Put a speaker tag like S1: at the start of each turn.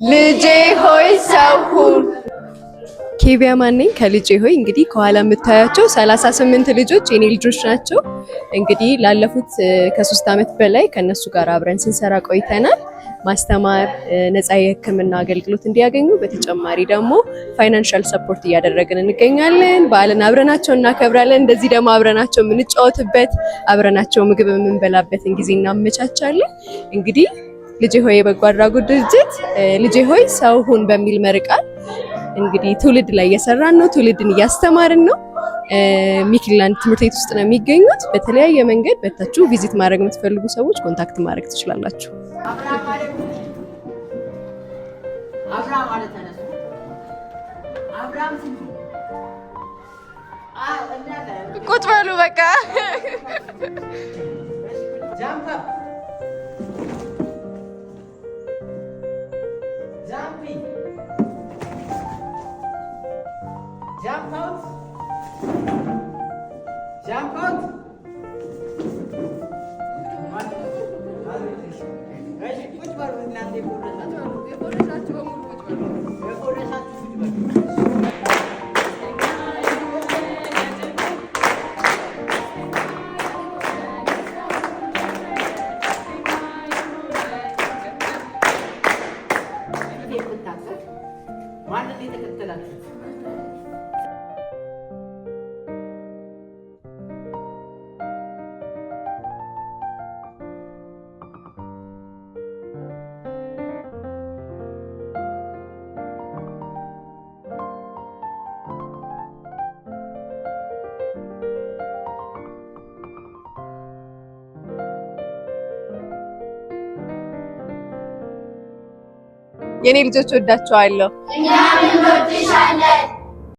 S1: ልጄ ሆይ ሰው ሁን። ኬቢያ ማነኝ ከልጄ ሆይ። እንግዲህ ከኋላ የምታያቸው 38 ልጆች የኔ ልጆች ናቸው። እንግዲህ ላለፉት ከ3 ዓመት በላይ ከነሱ ጋር አብረን ስንሰራ ቆይተናል። ማስተማር፣ ነፃ የሕክምና አገልግሎት እንዲያገኙ፣ በተጨማሪ ደግሞ financial support እያደረግን እንገኛለን። በዓልን አብረናቸው እናከብራለን። እንደዚህ ደግሞ አብረናቸው የምንጫወትበት፣ አብረናቸው ምግብ የምንበላበትን ጊዜ እናመቻቻለን። እንግዲህ ልጄ ሆይ የበጎ አድራጎት ድርጅት ልጄ ሆይ ሰው ሁን በሚል መሪ ቃል እንግዲህ ትውልድ ላይ እየሰራን ነው። ትውልድን እያስተማርን ነው። ሚክላንድ ትምህርት ቤት ውስጥ ነው የሚገኙት። በተለያየ መንገድ መታችሁ visit ማድረግ የምትፈልጉ ሰዎች contact ማድረግ ትችላላችሁ።
S2: አብርሃም አለ ተነሱ። አብርሃም ስንቱ
S1: ቁጭ በሉ በቃ።
S2: Jump up, jump in, jump out, jump out. ቁጭ በሉ እናንተ የቆረሳችሁ፣ የቆረሳችሁ ቁጭ በሉ። የምታቀፍ ማንን የተከተላችሁት?
S1: የኔ ልጆች ወዳቸዋለሁ።
S3: እኛም እንወድሻለን።